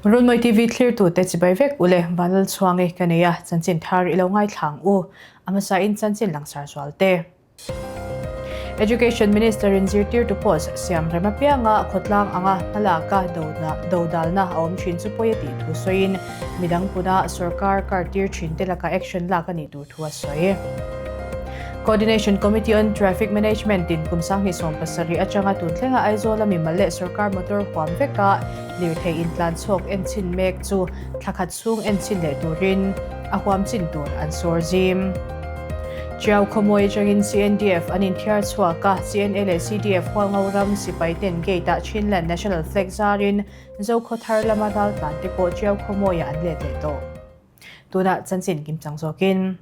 Runmawi TV thlirtute chibai vek ule Vanlalchhuangi ka nei a, chanchin thar i lo ngaithla ang u. A hmasain chanchin langsar zual te. Education Minister in zirtirtu post siam rem apianga khawtlang anga hmalaka dodalna a awm thin chu pawi a tih thu sawiin midang puna sorkar kar tir thin te laka action lak a nih tur thu a sawi. Coordination Committee on Traffic Management in kum 2017 atanga tun thlenga Aizawl a mimal leh sorkar motor huam veka lirthei intlan chhawk enchhin mek chu thla khat chhung enchhin leh turin a huam chin tur an sawr zim. Chiau khawmawi atangin CNDF an inthiar chhuak a, CNA leh CDF Hualngo ram sipai ten gate-ah Chinland National Flag zarin Zokhaw thar lama raltlan te pawh Chiau khawmawiah an let leh tawh. Tunah chanchin kimchang zawkin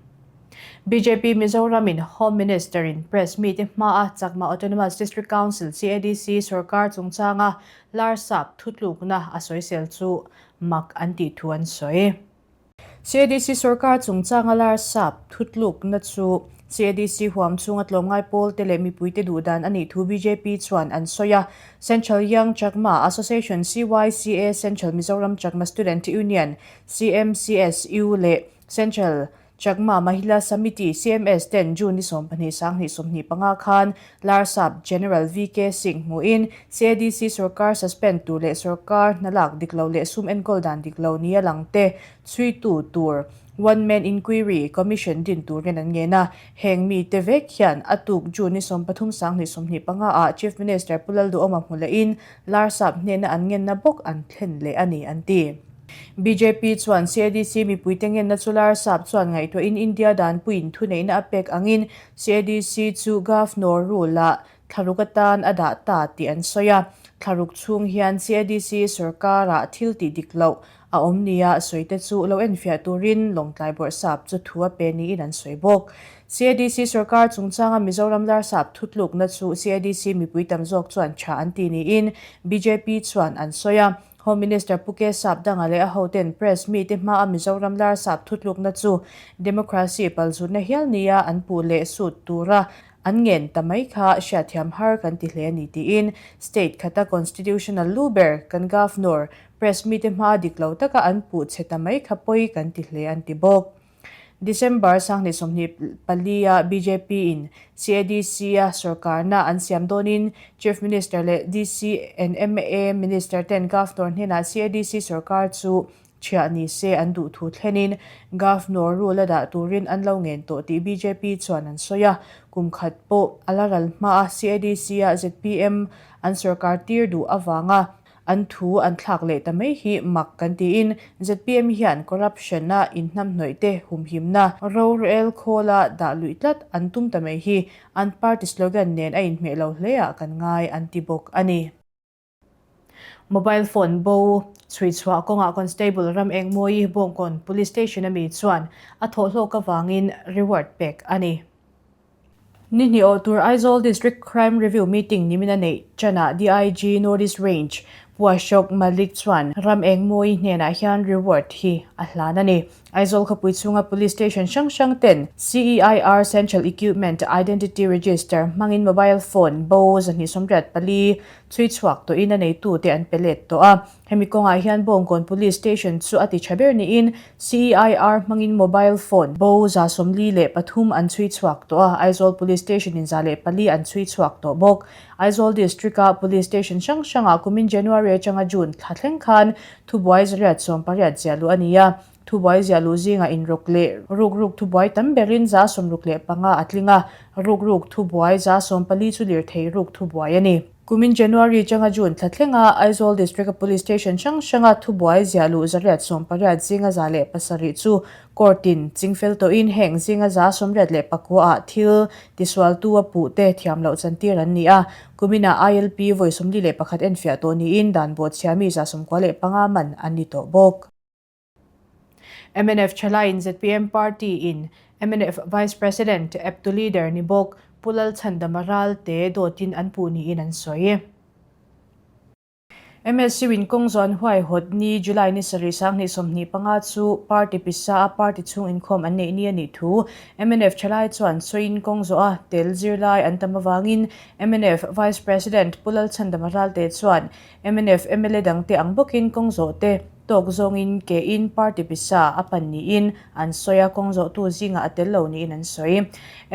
bjp Mizoram in Home Minister in Press mite hmaa Chakma Autonomous District Council, CADC, sorkar chungchanga Larsap thutlukna a sawisel chu mak an tih thu an sawi. CADC sorkar chungchanga Larsap thutlukna chu CADC huam chhunga tlawmngai pawl te leh mipuite duh dan a nih thu bjp chuan an sawi a. Central Young Chakma Association, CYCA, Central Mizoram Chakma Student Union, CMCSU, leh Central Chakma Mahila Samiti, CMS, ten June ni 12 2025 khan Larsap General VK Singh hmuhin CADC sorkar suspend tur leh sorkar hna lak dik lo leh sum enkawl dan dik lo nia lang te chhuitu tur One Man Inquiry Commission din turin an ngen a. Heng mite vek hian a tuk June ni 13 2025 ah Chief Minister Pu Lalduhawma hmu lehin Larsap hnena an ngenna bawk an thlen leh a ni an ti. Bjp chuan CADC mipuite ngenna chu Larsap chuan ngaihtuahin India danpuiin thuneihna a pek angin CADC chu Governor rule-ah thlaruk atan a dah ta tih an sawi a. Thlaruk chhung hian CADC sorkarah thil tih dik loh a awm nia sawite chu lo enfiah turin Lawngtlai Bawrhsap chu thu a pe niin an sawi bawk. CADC sorkar chungchanga Mizoram Larsap thutlukna chu CADC mipui tam zawk chuan tha an ti niin bjp chuan an sawi a. Home Minister Pu K Sapdanga leh a hoten Press mite hmaa Mizoram Larsap thutlukna chu Democracy palzutna hial nia an puh leh sut tura an ngen ta mai kha hriatthiam har kan ti hle a ni tiin State khata Constitutional lu ber kan Governor Press mite hmaa dik lo taka an puh chhe ta mai kha pawi kan ti hle an ti bawk. December 2024 a bjp in CADC a sorkarna an siam dawnin Chief Minister leh DC and ma Minister ten Governor hnenah CADC sorkar chu chhiah ni se an duh thu thlenin Governor rule a dah turin an lo ngen tawh tih bjp chuan an sawi a. Kum khat pawh a la ral hma a CADC a zpm an sorkar tir duh avanga An thu an thlak leh ta mai hi mak kan tiin zpm hian corruption-a inhnamhnawih te humhimna rorel khawla dah luih tlat an tum ta mai hi an party slogan nen a inhmeh lo hle ah kan ngai an ti bawk a ni. Mobile phone bo chhui chhuah kawngah Constable Ramengmawi Bawngkawn Police Station a mi chuan a thawhhlawk avangin reward pek a ni. Ni hnih awh tur Aizawl District Crime Review Meeting nimin a neih chanah DIG North East Range Pu Ashok Malik chuan ram engmawi hnenah hian reward hi a hlan a ni. Aizawl khawpui chhunga Police Station hrang hrang ten CEIR Central Equipment Identity Register hmangin mobile phone bo 284 chhui chhuak tawhin a neitute an pe let tawh a. Hemi kawngah hian Bawngkawn Police Station chu a ti tha ber niin CEIR hmangin mobile phone bo 43 an chhui chhuak tawh a, Aizawl Police Station in 104 an chhui chhuak tawh bawk. Aizawl District-a Police Station hrang hrangah kumin January atanga June thla thleng khan thubuai 180 ziah luh a ni a, thubuai ziah luh zingah inrawk leh rukruk thubuai tam berin 65 a tling a, rukruk thubuai 14 chu lirthei ruk thubuai a ni. Kumin January atanga June thla thlenga Aizawl District-a Police Station hrang hranga thubuai ziah luh 180 zinga 107 chu Court-in chingfel tawhin heng zinga 89 ah thil tisualtu a puh te thiam loh chantir an ni a. Kuminah ILP vawi 41 enfiah tawh niin dan bawhchhia mi 95 man an ni tawh bawk. Mnf thalaiin zpm party in mnf Vice President eptu leader ni bawk Pu Lalchhandama Ralte dawtin an puh niin an sawi. MSU in kawng zawn huaihawt ni July ni sarih 2025 chu party pisa a party chhung inkhawm an neih ni a nih thu mnf thalai chuan sawiin kawng zawh a tel zirlai an tam avangin mnf Vice President Pu Lalchhandama Ralte chuan mnf mla dangte ang bawkin kawng zawh te. tawk zawngin ke in party pisa a pan niin an sawi a, kawng zawhtu zingah a tel lo niin an sawi.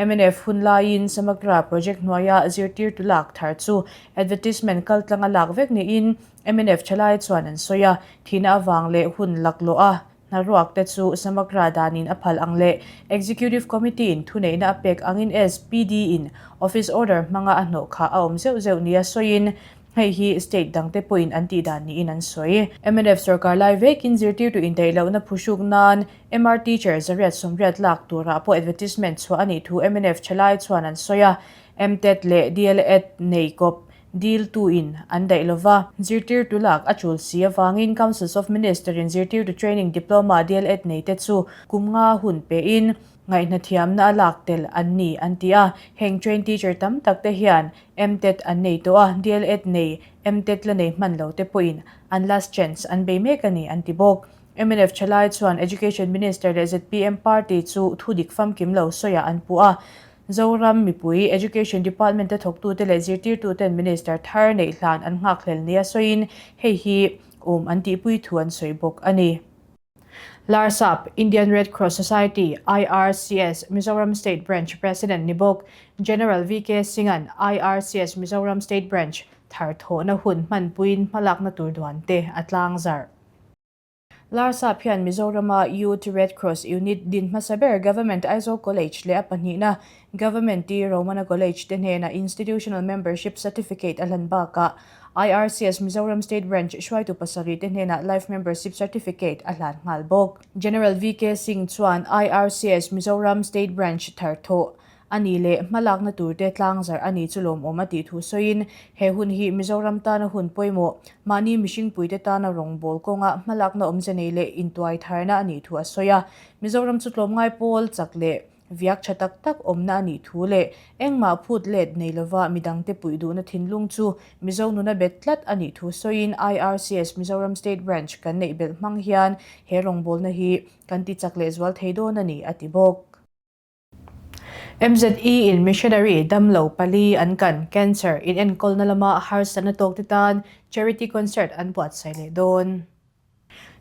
Mnf hun laiin Samagra project hnuaia zirtirtu lak thar chu advertisement kaltlanga lak vek niin mnf thalai chuan an sawi a, thihna avang leh hun laklawh a Hnaruak te chu Samagra danin a phal ang leh Executive Committee in thuneihna a pek angin SPD in Office Order hmanga a hnawh kha a awm zeuh zeuh nia sawiin hei hi state dangte pawhin an tih dan niin an sawi. Mnf sorkar lai vekin zirtirtu indaihlohna phuhruk nan MR Teacher zariat sawmriat lak turah pawh advertisement chhuah a nih thu mnf thalai chuan an sawi a, MTET leh DLEd nei kawp Diltu in an daih lova, zirtirtu lak a tul si avangin Councils of Minister in zirtirtu training diploma DLEd nei te chu kum nga hun pe in ngaihnathiamna a lak tel an ni an ti a. Heng train teacher tam tak te hian MTET an nei tawh a, DLEd nei MTET la nei hman lo te pawhin an last chance an bei mek a ni an ti bawk. Mnf thalai chuan Education Minister leh zpm party chu thudik famkim lo sawiah an puh a. Zoram mipui, Education Department-a thawktute leh zirtirtuten Minister thar neih hlan an nghakhlel nia sawiin hei hi awm an tihpui thu an sawi bawk a ni. Larsap, Indian Red Cross Society, IRCS, Mizoram State Branch President ni bawk, General VK Singh-a'n IRCS Mizoram State Branch thar thawhna hun hmanpuiin hmalakna tur duan te a tlangzarh. Larsap hian Mizorama Youth Red Cross Unit din hmasa ber Government Aizawl College leh a pahnihna Government T Romana College te hnenah Institutional Membership Certificate a hlan bakah IRCS Mizoram State Branch hruaitu pasarih te hnenah Life Membership Certificate a hlan nghal bawk. General VK Singh chuan IRCS Mizoram State Branch thar thawh A ni leh hmalakna turte tlangzarh a ni chu lawmawm a tih thu sawiin, he hun hi Mizoram tana hun pawimawh, mahni mihringpuite tana rawngbâwl kawnga hmalakna awmze nei leh intuai tharna a nih thu a sawi a. Mizoram chu tlawmngai pawl chak leh viak tha tak tak awmna a nih thu leh engmah phut let nei lova midangte puih duhna thinlung chu Mizo nuna bet tlat a nih thu sawiin IRCS Mizoram State Branch kan neih belh hmang hian he rawngbawlna hi kan ti chak leh zual thei dawn a ni, a ti bawk. MZE in missionary damlo pali an kan cancer in enkawlna lama harsatna tawkte tan charity concert an buatsaih leh dawn.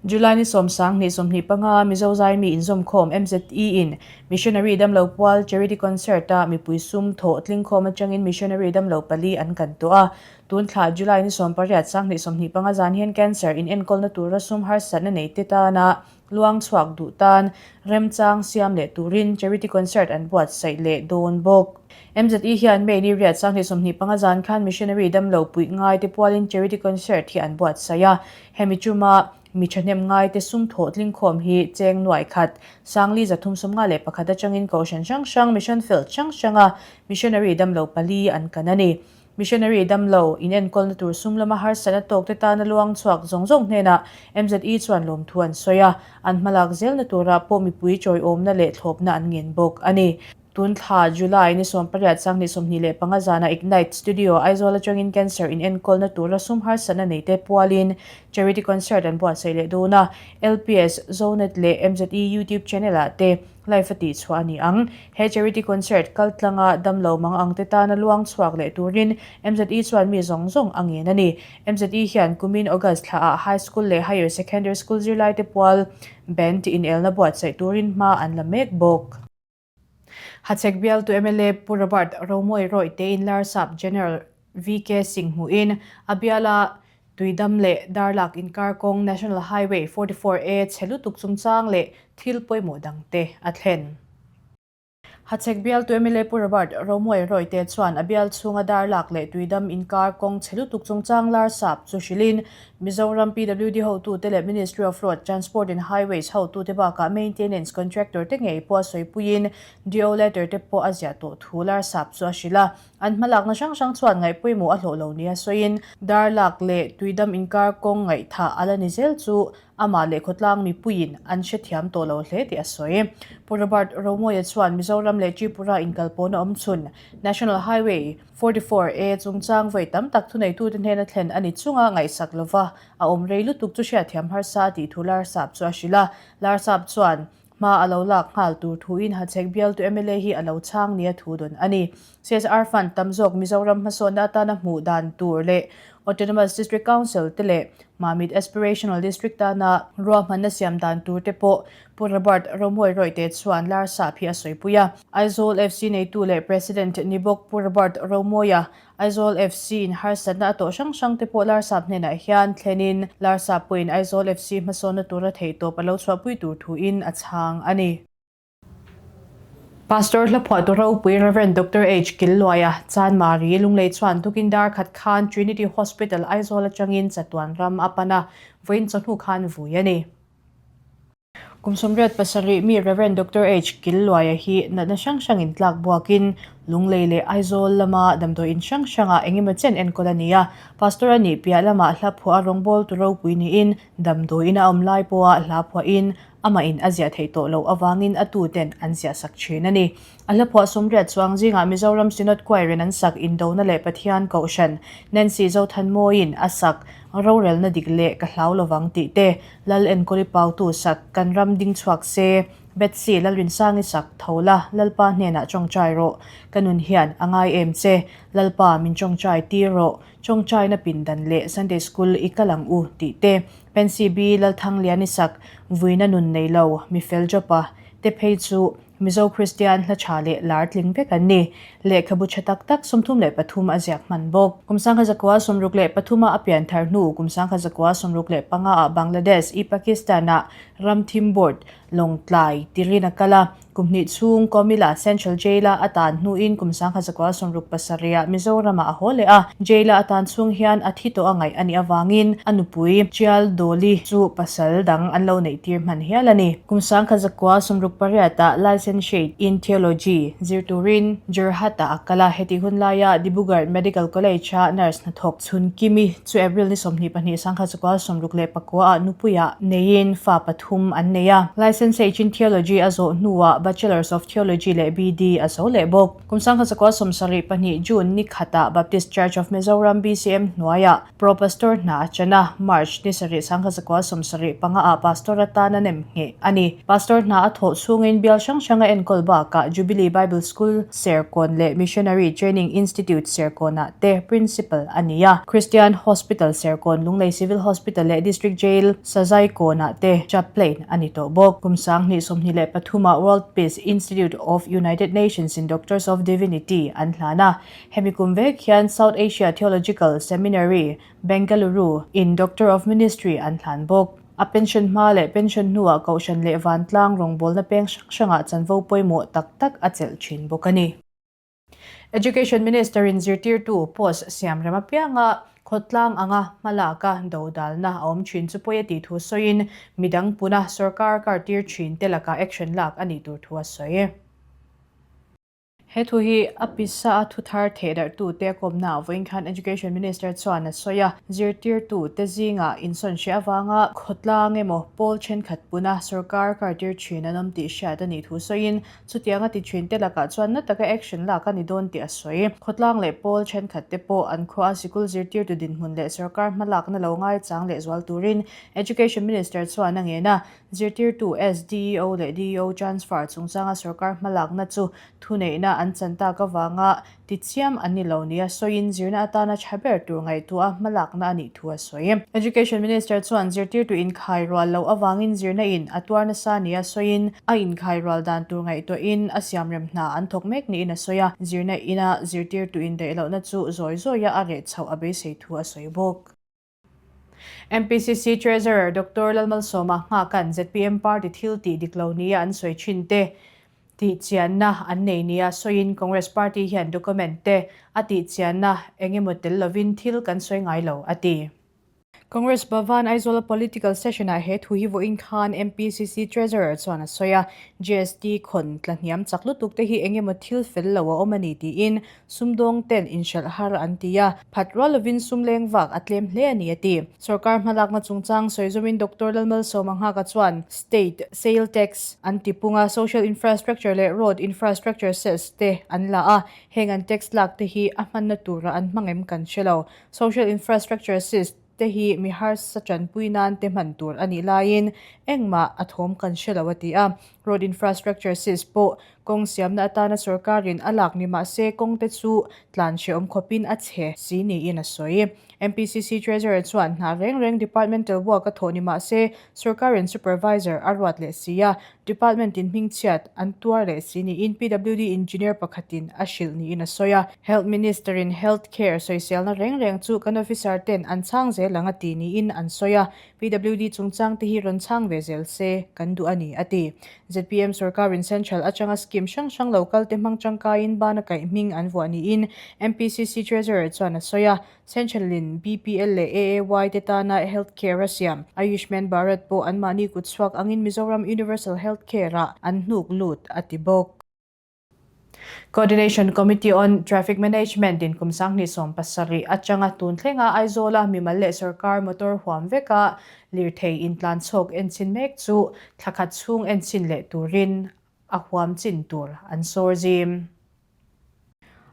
July ni 10 25 Mizo Zaimi inzawmkhawm MZE in missionary damlo pual charity concert a mipui sum thawh tlingkhawm atangin missionary damlo pali an kan tawh a. Tun thla July ni 18 25 zan hian cancer in enkawlna tura sum harsatna neite tana Luang chhuak duh tan remchang siam leh turin charity concert an buatsaih leh dawn bawk. MZE hian May ni riat 25 zan khan missionary damlo puih ngaite pualin charity concert hi an buatsaih a. Hemi chuma mi thahnem ngaite sum thawh tlingkhawm hi cheng nuai khat, Sangli 351 atangin kohhran hrang hrang mission field hrang hranga missionary damlo pali an kan a ni. Missionary damlo inenkawlna tur sum lama harsatna tawkte tana luang chhuak zawng zawng hnenah MZE chuan lawmthu an sawi a, an hmalak zelna turah pawh mipui chawiawmna leh thlawpna an ngen bawk a ni. Tun thla July ni 18 25 zana Ignite Studio Aizawl atangin Cancer inenkawlna tura sum harsatna neite pualin Charity Concert an buatsaih leh dawn a, LPS, Zonet leh MZE YouTube channel ah te Live a tihchhuah a ni ang. He charity concert kal tlanga damlo mang ang te tana luang chhuak leh turin MZE chuan mi zawng zawng a ngen a ni. MZE hian kumin August thlaah High School leh Higher Secondary School zirlaite pual band inelna buatsaih turin hma an la mek bawk. Hachhek bialtu mla Pu Robert Romawi Rawih tein Larsap General VK Singh hmuhin a biala Tuidam leh Darlak inkar kawng National Highway 44A chhe lutuk chungchang leh thil pawimawh dangte a thlen. Hachhek bialtu mla Pu Robert Romuai Rawite chuan a bial chhunga Darlak leh Tuidam inkar kawng chhe lutuk chungchang lar sap chu hrilhin Mizoram PWD hotute leh Ministry of Road, Transport and Highways hotute bakah Maintenance Contractor te ngei pawh a sawipuiin DO letter te pawh a ziah tawh thu lar sap chu a hrilh a. An hmalakna hrang hrang chuan ngaihpawimawh a hlawh lo nia sawiin, Darlak leh Tuidam inkar kawng ngaihthah a la ni zel chu amah leh khawtlang mipuiin an hrethiam tawh lo hle tih a sawi. Pu Robert Romawia chuan Mizoram leh Tripura inkalpawhna awm chhun National Highway 44 A chungchang vawi tam tak thuneitute hnena thlen a ni chunga ngaihsak lova a awm rei lutuk chu hriatthiam harsa a tih thu Larsap chu a hrilh a. Larsap chuan Hma a lo lak nghal tur thuin Hachhek bialtu mla hi a lo chhang nia thu dawn a ni. CSR Fund tam zawk Mizoram hmasawnna atana hmuh dan tur leh Autonomous District Council te leh Mamit Aspirational District tana ruahmanna siam dan tur te pawh Pu Robert Romawi Rawihte chuan Larsap hi a sawipui a. Aizawl FC neitu leh President ni bawk Pu Robert Romawia, Aizawl FC in harsatna a tawh hrang hrang te pawh Larsap hnenah hian thlenin Larsap pawhin Aizawl FC hmasawnna tura theihtawp a lo chhuahpui tur thuin a chhang a ni. Pastor hlaphuahtu ropui Rev. Doctor H. Killuaia, Chanmari, Lunglei chuan tukin dar khat khan Trinity Hospital Aizawl atangin chatuan ram a pan a, vawiin chawhnu khan vui a ni. Kum 87 mi Rev. Doctor H. Killuaia hi natna hrang hrangin tlak buakin Lunglei leh Aizawl lama damdawiin hrang hrangah engemaw chen enkawl a ni a, Pastor a nih piah lamah hlaphuah a rawngbawltu ropui niin damdawiin a awm lai pawha hla phuahin Amah in a ziah theih tawh loh avangin a tu ten an ziah sak thin a ni. A hlaphuah 80 chuang zingah Mizoram Synod Choir in an sak Indona leh Pathian Kohhran, Nancy Zothanmawiin a sak Rorelna Dik leh Ka Hlau Lovang tih te, Lal Enkawli Pautu sak Kan Ram Ding Chhuak Se, Betsy Lalrinsangi sak Tho La, Lalpa hnenah tawngtai rawh, ka nun hian a ngai em che, Lalpa min tawngtai tir rawh, tawngtaina pindan leh Sunday School i kal ang u tih te, Pensy B. Lalthangliani sak vuina nun nei lo, mi fel Jopa te phei chu Mizo Kristian hla tha leh lar tling vek an ni. Lehkhabu tha tak tak 33 a ziak hman bawk. Kum 1963 a a pian thar hnu kum 1965 ah Bangladesh i Pakistan ah ram thim board Lawngtlai tirin a kal a. Kum hnih chhung Comilla Central Jail-a a tan hnuin kum 1967 ah Mizoramah a haw leh a. Jail-a a tan chhung hian a thi tawh a ngaih a nih avangin a nupui Chial Dawli chu pasal dang an lo neih tir hman hial a ni. Kum 1968 ah Licentiate in Theology zir turin Jorhat-ah a kal a. Heti hun laia Dibrugarh Medical College-a nurse hnathawk chhun Kimi Chu April ni 22 1969 ah nupuiah neiin fa pathum an nei a. Licentiate in Theology a zawh hnuah Bachelors of Theology leh BD a zo leh bawk. Kum 1972 June ni khatah Baptist Church of Mizoram, BCM, hnuaiah Pro Pastor hna a chan a, March ni sarih 1975 ah Pastor atan a nem ngheh a ni. Pastor hna a thawh chhungin bial hrang hrang a enkawl bakah Jubilee Bible School Serkawn leh Missionary Training Institute Serkawnah te Principal a ni a. Christian Hospital Serkawn, Lunglei Civil Hospital leh District Jail Sazaikawnah te Chaplain a ni tawh bawk. Kum 2023 ah World Peace Institute of United Nations in Doctors of Divinity an hlan a. Hemi kum vek hian South Asia Theological Seminary, Bengaluru in Doctor of Ministry an hlan bawk. A pension hma leh pension hnuah Kohhran leh Vantlang rawngbawlna peng hrang hrangah chanvo pawimawh tak tak a chelh thin bawk a ni. Education Minister in zirtirtu post siam rem apianga khawtlang anga hmalaka dodalna a awm thin chu pawi a tih thu sawiin midang puna sorkar kar tir thin te lakah action lak a nih tur thu a sawi. He thu hi a pisa a thuthar thehdarhtu te a kawmna ah vawiin khan Education Minister chuan a sawi a, zirtirtu te zingah insawn hreh avanga khawtlang emaw pawl thenkhat puna sorkar kartir thin an awm tih hriat a nih thu sawiin chutianga ti thin te lakah chuan na taka action lak a ni dawn tih a sawi. Khawtlang leh pawl thenkhat te pawh an khua a sikul zirtirtu dinhmun leh sorkar hmalakna lo ngaichang leh zual turin Education Minister chuan a ngen a, Zirtirtu SDEO leh DEO transfer chungchanga sorkar hmalakna chu thuneihna an chan tak avanga tichiam an ni lo nia sawiin zirna atana tha ber tur ngaihtuah hmalakna a nih thu a sawi. Education Minister chuan zirtirtu inkhai rual loh avangin zirna in a tuar nasa nia sawiin a inkhai rual dan tur ngaihtuahin a siamrem hna an thawk mek niin a sawi a, zirna ina zirtirtu indaih lohna chu zawi zawia a reh chhoh a beisei thu a sawi bawk. MPCC Treasurer Doctor Lalmalsawma nghaka'n zpm party thil tih dik lo nia an sawi thin te tih chianna an nei nia sawiin Congress party hian document te a tih chianna eng emaw tel lovin thil kan sawi ngai lo a ti. Congress Bhavan Aizawl Political Session-ah he thu hi vawiin khan MPCC Treasurer chuan a sawi a, GST khawn tlahniam chak lutuk te hi eng emaw thil fel lo a awm a ni tiin Sumdawng ten inhralh har an ti a, phat rual lovin sum leng vak a tlem hle a ni a ti. Sorkar hmalakna chungchang sawi zawmin Doctor Lalmalsawma Nghaka chuan State Sale Tax an ti pung a, Social Infrastructure leh Road Infrastructure Cess te an la a, heng an tax lak te hi a hmanna tura an hmang em kan hre lo. Social Infrastructure Cess te hi mi harsa tanpui nan te hman tur a nih laiin engmah a thawm kan hre lo a ti a. Road Infrastructure Cess pawh. Kawng siamna atana sorkarin a lak ni mah se kawng te chu tlan hrehawm khawpin a chhe si niin a sawi. MPCC Treasurer chuan hna reng reng departmental work a thawh ni mah se sorkarin supervisor a ruat leh si a, department in hmingchhiat an tuar leh si niin PWD engineer pakhatin a hrilh niin a sawi a. Health Minister in health care sawiselna reng reng chu kan officer ten an chhang zel ang a ti niin an sawi a, PWD chungchang te hi rawn chhang ve zel se kan duh a ni, a ti. Zpm sorkarin Central atanga scheme hrang hrang lo kal te hmang tangkaiin bana kaih hming an vuah niin MPCC Treasurer chuan a sawi a. Central-in BPL leh AAY te tana health care a siam Ayushman Bharat pawh anmahni kutchhuak angin Mizoram Universal Health Care-ah an hnuk lut, a ti bawk. Coordination Committee on Traffic Management in kum 2017 atanga tun thlenga Aizawla mimal leh sorkar motor huam veka lirthei intlan chhawk enchin mek chu thlakhat chhung enchin leh turin a huam chin tur an sawr zim.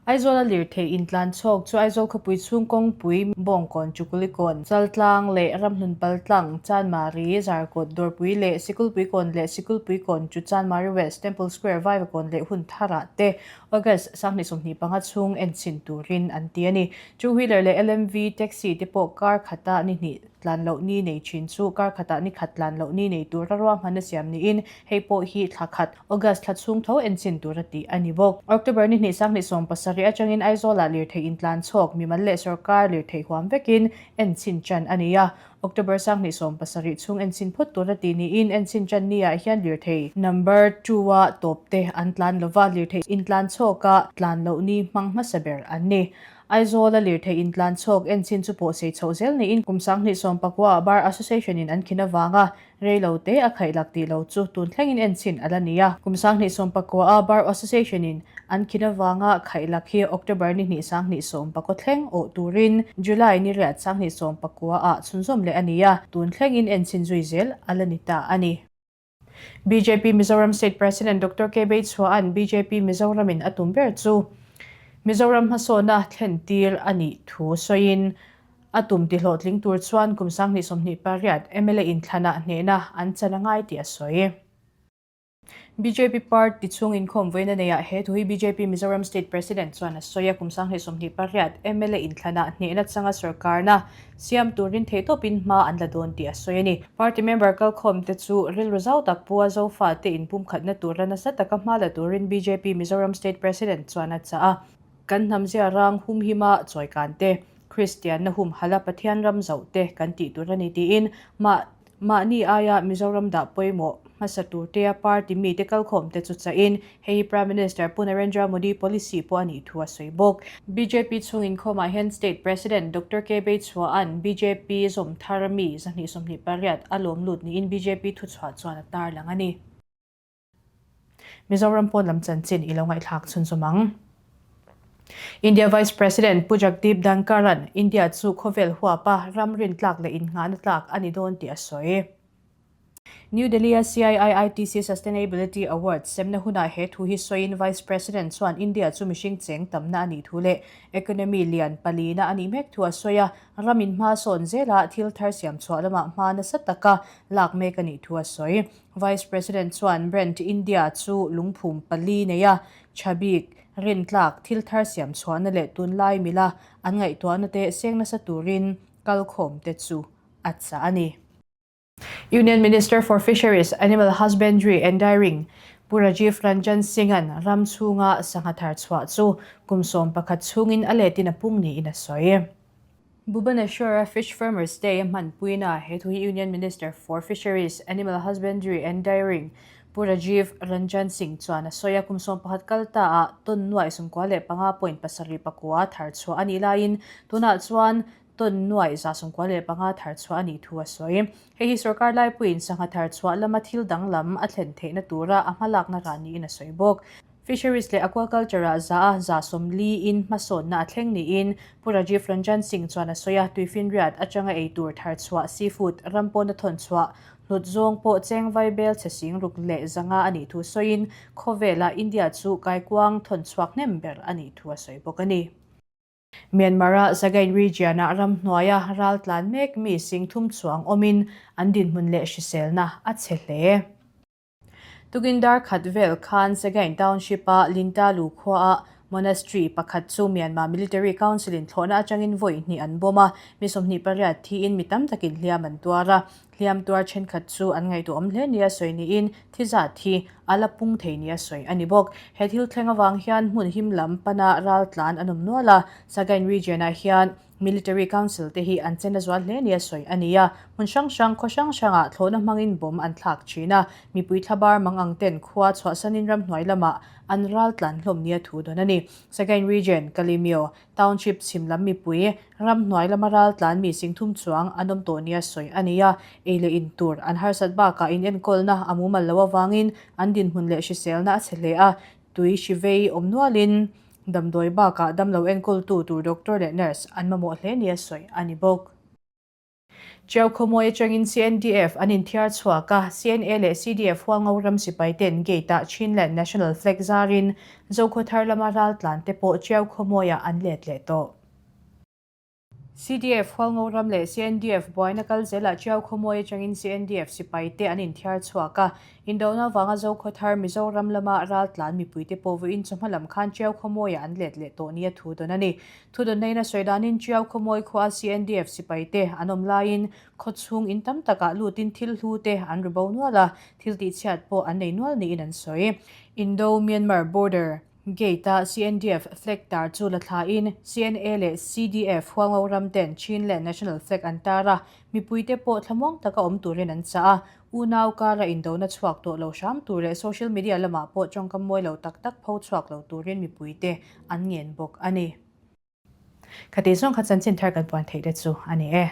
Aizawla lirthei intlan chhawk chu Aizawl khawpui chhung kawngpui, Bawngkawn, Chukulikawn, Chaltlang leh Ramhlun Paltlang, Chanmari, Zarkawt, Dawrpui leh Sikulpuikawn leh Sikulpuikawn chu Chanmari West, Temple Square, Vaivakawn leh Huntharah te August 2025 chhung enchhin turin an ti a ni. Two wheeler leh LMV taxi te pawh kar khata ni hnih tlan loh ni nei thin chu kar khatah ni khat tlan loh ni nei tura ruahman a siam niin hei pawh hi thla khat August thla chhung tho enchhin tura tih a ni bawk. October ni hnih 2017 atangin Aizawlah lirthei intlan chhawk mimal leh sorkar lirthei huam vekin enchhin tan a ni a. October 2017 chhung enchhin phawt tura tih niin enchhin tan ni ah hian lirthei number two a tawp te an tlan lova lirthei intlan chhawka tlan loh ni hmang hmasa ber an ni. Aizawla lirthei intlan chhawk enchhin chu pawh sei chhoh zel niin kum 2019 ah Bar Association in an khin avanga Reilo te a khaihlak tih lo chu tun thlengin enchhin a la ni a. Kum 2019 a Bar Association in an khin avanga khaihlak hi October ni hnih 2019 thleng awh turin July ni riat 2019 ah chhunzawm leh a ni a, tun thlengin enchhin zui zel a la ni ta a ni. Bjp Mizoram State President Doctor K Beichhua'n bjp Mizoram in a tum ber chu Mizoram hmasawna thlen tir a nih thu sawiin A tum ti hlawhtling tur chuan kum 2028 mla inthlanah hnehna an chan a ngai tih a sawi. Bjp party chhung inkhawm vawiin a neiah he thu hi bjp Mizoram State President chuan a sawi a, kum 2028 mla inthlanah hnehna changa sorkarna siam turin theihtawpin hma an la dawn tih a sawi a ni. Party member kalkhawmte chu rilru zau tak pua Zofate inpumkhatna tura nasa taka hma la turin bjp Mizoram State President chuan a chah a. Kan hnamzia rang humhima chawikan te, Kristianna humhala Pathian ram zauh te kan tih tur a ni tiin mah mahni aia Mizoram dah pawimawh hmasa turtea party mite kalkhawm te chu chahin hei hi Prime Minister Pu Narendra Modi policy pawh a nih thu a sawi bawk. Bjp chhung inkhawmah hian State President Doctor K Beichhua'n bjp zawm thar mi 128 a lawm lut niin bjp thuchhuah chuan a tarlang a ni. Mizoram pawn lam chanchin i lo ngaihthlak chhunzawm ang. India Vice President Pu Jagdeep Dhankhar-a'n India chu khawvel huapa ram rintlak leh innghahna tlak a ni dawn tih a sawi. New Delhi-a CIIITC Sustainability Awards semna hunah he thu hi sawiin Vice President chuan India chu mihring cheng tamna a nih thu leh economy lian palina a nih mek thu a sawi a, ram inhma sawn zela thil thar siam chhuah lamah hma nasa taka lak mek a nih thu a sawi. Vice President chuan Brand India chu lungphum pali neia tha bik, rintlak, thil thar siam chhuahna leh tunlai mila an ngaihtuahna te seng nasa turin kalkhawm te chu a chah a ni. Union Minister for Fisheries, Animal Husbandry and Dairying Pu Rajiv Ranjan Singh-a'n ram chhunga sangha thar chhuah chu kum 11 chhungin a letin a pung niin a sawi. Bhubaneswar-a Fish Farmers Day a hmanpuina he thu hi Union Minister for Fisheries, Animal Husbandry and Dairying Pu Rajiv Ranjan Singh chuan a sawi a, kum 11 kal ta ah ton nuaih 95 point pasarih pakua thar chhuah a nih laiin tunah chuan ton nuaih 195 thar chhuah a nih thu a sawi. Hei hi sorkar laipuiin sangha thar chhuah lama thil danglam a thlen theihna tura a hmalakna rah niin a sawi bawk. Fisheries leh Aquaculture ah za a za 40 in hmasawnna a thleng niin Pu Rajiv Ranjan Singh chuan a sawi a, Tuifinriat atanga ei tur thar chhuah, seafood, ram pawna thawn chhuah, hlut zawng pawh cheng vaibel chhe sing ruk leh zanga a nih thu sawiin khawvelah India chu kaikuang thawn chhuak hnem ber a nih thu a sawi bawk a ni. Myanmar-a Sagaing region-ah ramhnuaia ral tlan mek mi sing thum chuang awmin an dinhmun leh hriselna a chhe hle. Tukin dar khat vel khan Sagaing Township-a Lintalu khuaah Monastery pakhat chu Myanmar Military Council-in thlawhna atangin vawi hnih an bawm a, mi 28 thiin mi tam takin hliam an tuar a. Hliam tuar thenkhat chu an ngaihtuahawm hle nia sawi niin thi zat hi a la pung thei nia sawi a ni bawk. He thil thleng avang hian hmun him lam pana ral tlan an awm nual a, Sagaing region-ah hian Military Council te hi an chen a zual hle nia sawi a ni a, hmun hrang hrang, khaw hrang hrangah thlawhna hmangin bomb an thlak thin a, mipui thlabar mang ang ten khua chhuahsanin ramhnuai lamah an ral tlan hlawm nia thu dawn a ni. Sagaing Region, Kalemyo Township chhim lam mipui ramhnuai lama ral tlan mi singthum chuang an awm tawh nia sawi a ni a, ei leh in tur an harsat bakah inenkawlna a mumal loh avangin an dinhmun leh hriselna a chhe hle a, tui hri vei awm nualin Damdawi bakah damlo enkawltu tur doctor leh nurse an mamawh hle nia sawi a ni bawk. Chiau khawmawi atangin CNDF an inthiar chhuak a, CNA leh CDF Hualngo ram sipai ten gate-ah Chinland National Flag zarin Zokhawthar lama raltlan te pawh Chiau khawmawiah an let leh tawh. CDF Hualngo ram leh CNDF buaina kal zelah Chiau khawmawi atangin CNDF sipai te an inthiar chhuak a. Indona vanga Zokhawthar Mizoram lama raltlan mipuite pawh vawiin chawhma lam khan Chiau khawmawiah an let leh tawh nia thu dawn a ni. Thu dawn neiin a sawi danin Chiau khawmawi khua CNDF sipai te an awm laiin khaw chhung in tam takah lutin thil hlu te an ru bo nual a, thil tihchhiat pawh an nei nual niin an sawi. Indo-Myanmar border. Gate-a CNDF flag tar chu la thlain CNA leh CDF Hualngo ram ten Chinland National Flag an tar a, mipuite pawh thlamuang taka awm turin an chah a. Unau kara indona chhuak tawh lo hram tur leh social media lamah pawh tawngkam mawi lo tak tak pho chhuak lo turin mipuite an ngen bawk a ni. Khati zawng kha chanchin thar kan puan theih te chu a ni e.